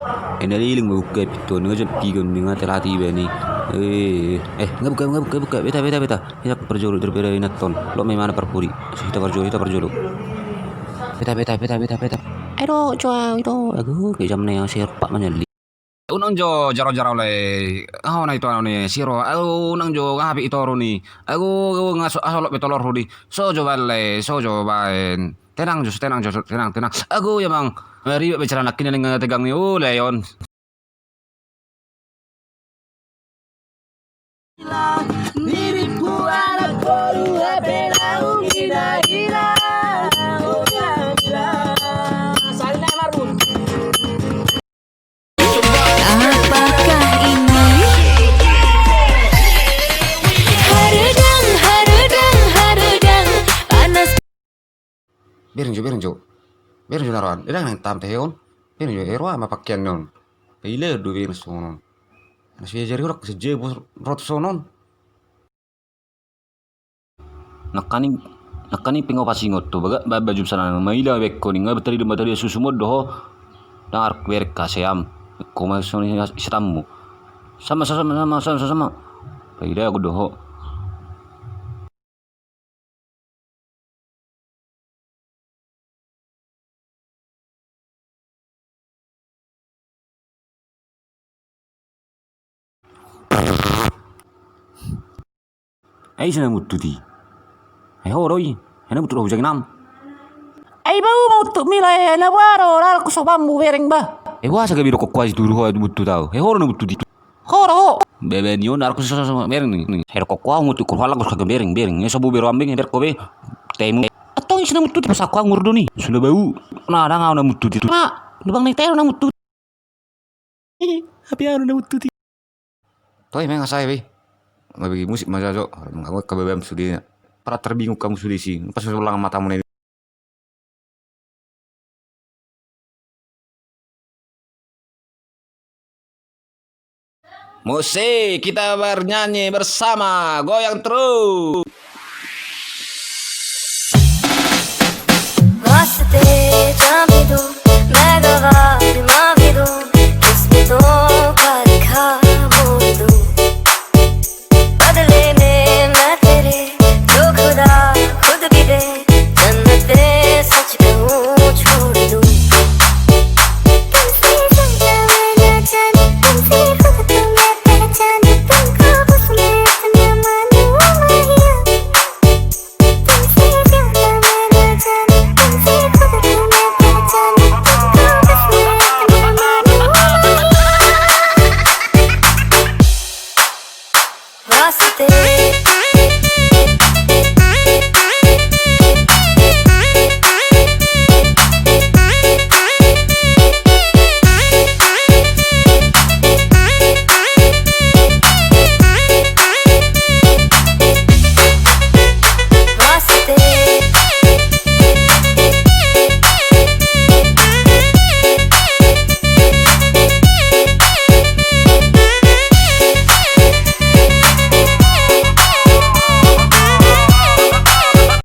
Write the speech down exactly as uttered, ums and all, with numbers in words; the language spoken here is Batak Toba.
Eh, na leleng ma buka pintu on, nga jam piga on, nga telat iba ni. Eh, eh, nga buka, nga buka, buka. Beta, beta, beta. Hita parjolo, daripada inanton. Lot ma imana parpudi. Hita parjolo, hita parjolo. Beta, beta, beta, beta, beta. Ayo do, coa, ayo do. Ago, ke jam na yang serpak manyali. Unang jo jaro-jaro le. Aho na ito anu ni siro. Ago, unang jo nga hape ito ro ni. Ago, ago, nga so, aso lot be tolor ro ni. So jo baen le, so jo baen. Tenang jo, tenang jo, tenang, tenang. Ago, ya bang. Ribet be cara nakkin na nga tegang ni. O, leon. Apakah ini harudang, harudang, harudang, panas? Bereng jo, bereng jo. Bereng jo na roan. Ndang na intam tehe on. Bereng jo, eh, roa ma pakean on. Paila do bereng songon on. Na so diajari ho, dang sejebos rot songon on. Nangkaning, nangkaning pe nga pasingot tu baga, ba, bajum sana, maila baen ho ni, nga batari do, batari susumon do ho. Dang aruk bereng ka seam. Ko ma songon i setanmu. Sama, sama, sama, sama, sama. Paila ago do ho. Ai ise na muntut i? Ai ho do i? Ai na muntut ho hujanginam? Ai bau ma muntut mi lae, na boha do, na arku so bambu bereng ba. Ai boha sa gabe do kokkoa si turu ho muntut au? Ai ho do na muntut i? Ho do ho. Bebe ni on arku so, so, so bereng ni. Ai do kokkoa muntut kul halak kos kagak bereng bereng. Ai so bau bero ambeng bereng ko be. Temu. Atong ise na muntut i? Pas aku angur do ni. Sudah bau. Na dang au na muntut i. Na lubang ni tero na muntut. Hape au na muntut i. Toe, maeng asa be. Mabege musik ma jo. Manganggo kabebam sude. Para terbingung kamu sude si. Pas ulang matamu na. Muse, kita bernyanyi bersama, goyang terus.